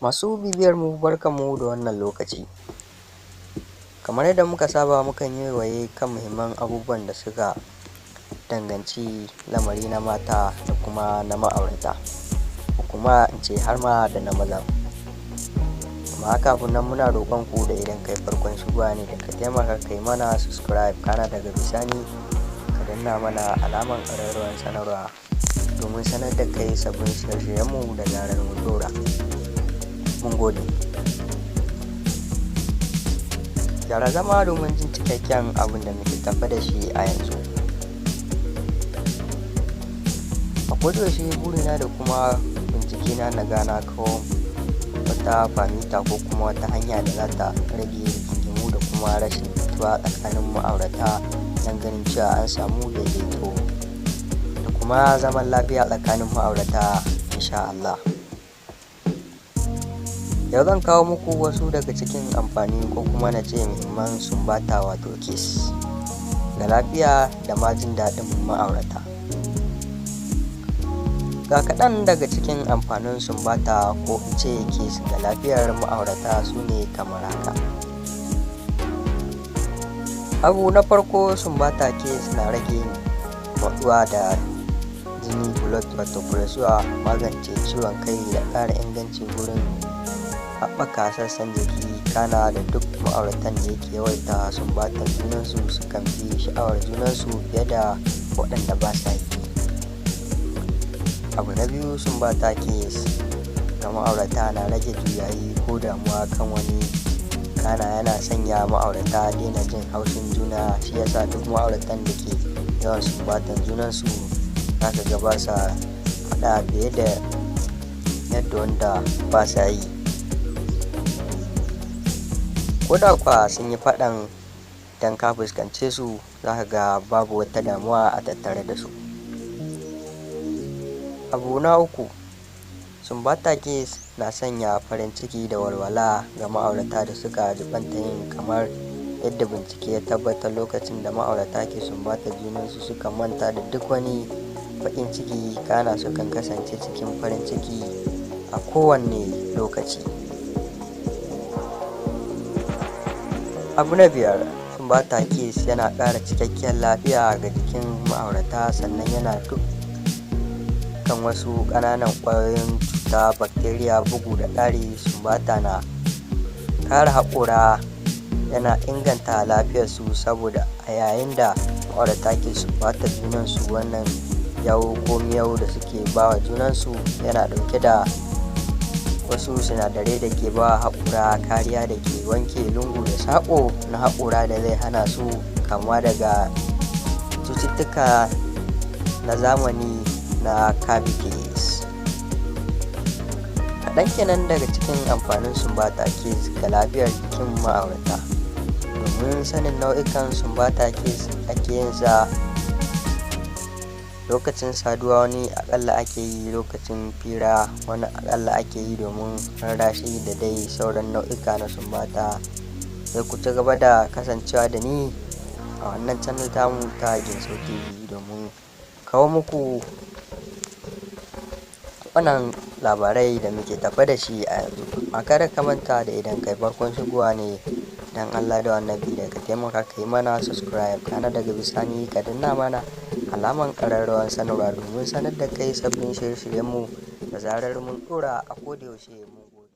Masu bibiyar mu, barkanmu da wannan lokaci. Kamar yadda muka saba, mukan yi waiwaye kan muhimman abubuwan da suka danganci lamari na mata da kuma na ma'aurata, ko kuma in ce har ma da na maza. Amma kafin nan, muna roƙon ku da idan kai farkon shigowa ne, da ka taimaka kai mana subscribe, kana daga bisani ka danna mana alaman ƙararrawar sanarwa domin sanar da kai sabbin shirye-shiryenmu da zarar mun ɗora. Mun gode. Gyara zama domin jin cikakken abin da muke tafe da shi a yanzu. A kodayaushe burina da kuma bincikena na ga na kawo wata fahimta ko kuma wata hanya da za ta rage rigingimu da kuma rashin jituwa tsakanin ma'aurata, don ganin cewa an samu daidaito da kuma zaman lafiya tsakanin ma'aurata, insha Allah. Yau zan kawo muku wasu daga cikin amfani, ko kuma na ce muhimman sumbata, wato kiss, ga lafiya da ma jin daɗin ma'aurata. Ga kaɗan daga cikin amfanin sumbata, ko in ce kiss, ga lafiyar ma'aurata su ne kamar haka. Abu na farko, sumbata, kiss, na rage matsuwa da jini, blood wato pressure, magance ciwon kai da ƙara inganci wurin haɓaka sassan jiki. Kana da duk ma'auratan da yake yawaita sumbatar junansu sukan fi sha'awar junansu fiye da waɗanda ba sa yi. Abu na biyu, sumbata, kiss, ga ma'aurata na rage juyayi ko damuwa kan wani, kana yana sanya ma'aurata daina jin haushin juna. Shi yasa duk ma'auratan da ke yawan sumbatan junansu za ka ga ba sa faɗa fiye da yadda wanda ba sa yi. Ko da kuwa sun yi faɗan, idan ka fuskance su za ka ga babu wata damuwa a tattare da su. Abu na uku, sumbata, kiss, na sanya farin ciki da walwala ga ma'aurata da suka jiɓanta yin. Kamar yadda bincike ya tabbatar, lokacin da ma'aurata ke sumbatar junansu, sukan manta da duk wani baƙin ciki, kana sukan kasance cikin farin ciki a kowanne lokaci. Abu na biyar, sumbata, kiss, yana ƙara cikakkiyar lafiya ga jikin ma'aurata, sannan yana dukkan wasu ƙananan ƙwayoyin cuta, bacteria. Bugu da ƙari, sumbata na kare haƙora, yana inganta lafiyarsu, saboda a yayin da ma'aurata ke sumbatar junansu, wannan yawu ko miyau da suke ba wa junansu yana ɗauke da wasu sinadarai da ke ba haƙora kariya, da ke wanke lungu da saƙo na haƙora, da zai hana su kamuwa daga cututtuka na zamani na cavities. Kaɗan kenan daga cikin amfanin sumbata, kiss, ga lafiyar jikin ma'aurata. Domin sanin nau'ikan sumbata, kiss, ake yin sa lokacin saduwa, wani aƙalla ake yi lokacin fira, wani aƙalla ake yi domin rarrashi, da dai sauran nau'ika na sumbata. Sai ku ci gaba da kasancewa da ni a wannan channel tamu ta Ginsau TV domin kawo muku wannan labarai da muke tafe da shi a yanzu. Amma kada ka manta da idan kai farkon shigowa ne, dan Allah da Annabi da ka taimaka ka yi mana subscribe, kana daga bisani ka danna mana alaman ƙararrawar sanarwa domin sanar da kai sabbin shirye-shiryenmu da zarar mun ɗora a kodayaushe. Mun gode.